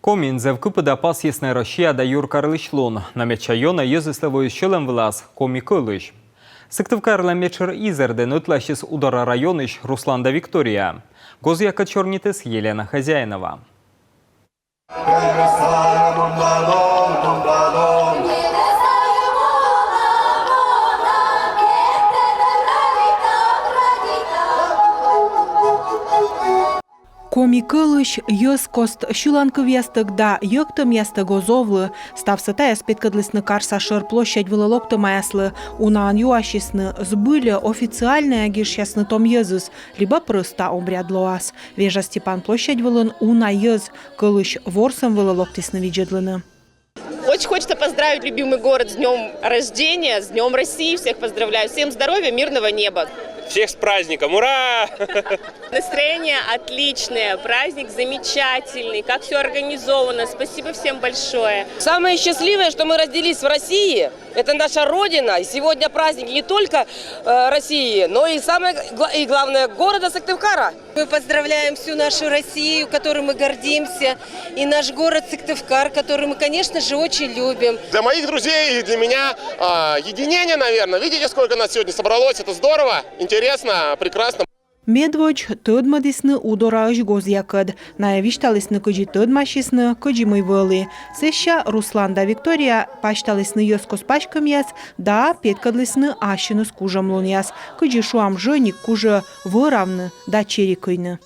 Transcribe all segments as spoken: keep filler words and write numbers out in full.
Комиын зэв кыпыда пасйисны Россия да юркарлысь лун. Но медся ёна йӧзыслы воис сьӧлӧм вылас коми кӧлысь. Сыктывкарлӧн медшӧр изэрдын ӧтлаасис Удора районысь Руслан да Виктория. Гозъякӧд сёрнитіс Елена Хозяинова. Коми кӧлысь, йӧзкост, сьылан кывъястӧг да йӧктӧмъястӧг оз овлы. Ставсӧ тайӧс петкӧдлісны карса шӧр площадь вылӧ локтӧмаяслы. Унаӧн юасисны, збыль-ӧ, официальнӧя гижсясны том йӧзыс, либӧ прӧста обряд лоас. Вежа Степан площадь вылын уна йӧз, кӧлысь ворсӧм вылӧ локтісны видзӧдлыны. Очень хочется поздравить любимый город с днём рождения, с днём России. Всех поздравляю. Всем здоровья, мирного неба. Всех с праздником! Ура! Настроение отличное, праздник замечательный, как всё организовано. Спасибо всем большое. Самое счастливое, что мы родились в России, это наша Родина. И сегодня праздник не только э, России, но и самое гла- и главное города Сыктывкара. Мы поздравляем всю нашу Россию, которой мы гордимся, и наш город Сыктывкар, который мы, конечно же, очень любим. Для моих друзей и для меня а, единение, наверное. Видите, сколько нас сегодня собралось. Это здорово, интересно, прекрасно. Медводз тӧдмӧдісны Удораысь гозъякӧд. Найӧ висьталісны, кыдзи тӧдмасисны, кыдзи мый вӧлі. Сэсся Руслан да Виктория пасьталісны йӧзкост паськӧмъяс да петкӧдлісны ассьыныс кужӧмлунъяс. Кыдзи, шуам, жӧник кужӧ вӧравны да чери кыйны.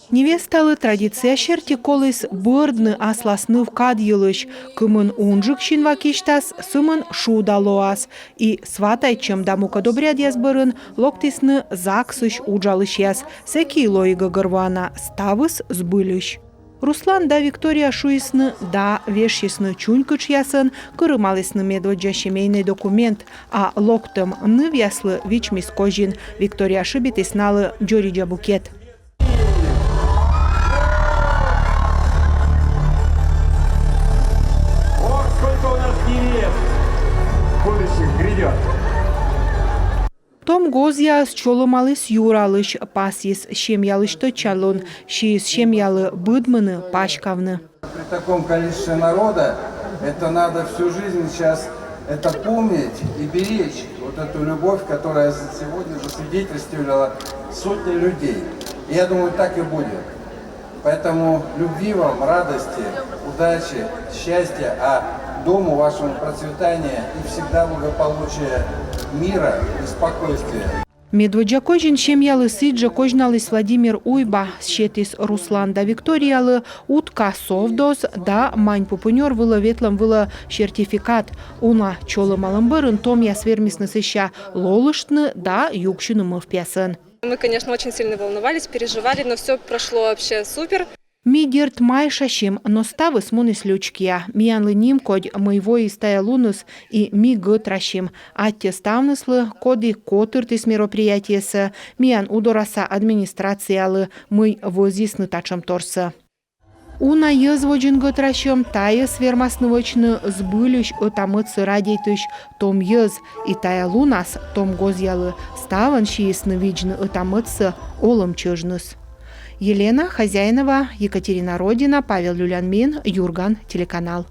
Невесталы традиция серти коліс бӧрдны аслас ныв кад йылысь. Кымын унджык синва кисьтас, сымын шуда лоас. И сватайтчӧм да мукӧд обрядъяс бӧрын локтісны ЗАГС-ысь уджалысьяс. Сэки и лои гӧгӧрвоана: ставыс збыльысь. Руслан да Виктория шуисны «да», вешйисны чунькытшъясӧн, кырымалісны медводдза семейнӧй документ, а локтӧм нывъяслы вичмис козин. Виктория шыбитіс налы дзоридза букет. Ох, сколько у нас невест будущих грядет! Том гозъяӧс чолӧмаліс юралысь, пасйис семьялысь тӧдчанлун, сиис семьялы быдмыны, паськавны. При таком количестве народа это надо всю жизнь сейчас это помнить и беречь, вот эту любовь, которая сегодня засвидетельствовала сотни людей. Я думаю, так и будет. Поэтому любви вам, радости, удачи, счастья, а дому вашему процветания и всегда благополучия, мира и спокойствия. Медводдза козин семьялы сідзжӧ козьналіс Владимир Уйба, сетіс Руслан да Викториялы утка совдоз да Маньпупунёр вылӧ ветлӧм вылӧ сертификат. Уна чолӧмалӧм бӧрын томъяс вермисны сэсся лолыштны да юксьыны мӧвпъясӧн. Мы, конечно, очень сильно волновались, переживали, но всё прошло вообще супер. Ми, дерт, майшасим, но ставыс муніс лючки-а. Миянлы нимкодь, мый воис тайӧ луныс, и ми гӧтрасим. Аттьӧ ставныслы, коді котыртіс мероприятиесӧ, миян Удораса администрациялы, мый вӧзйисны татшӧмторсӧ. Уна йӧз водзын гӧтрасьӧм — тайӧс вермасны вӧчны збыльысь ӧта-мӧдсӧ радейтысь том йӧз. И тайӧ лунас том гозъялы ставӧн сиисны видзны ӧта-мӧдсӧ олӧм чӧжныс. Елена Хозяинова, Екатерина Родина, Павел Люлянмин, «Юрган» телеканал.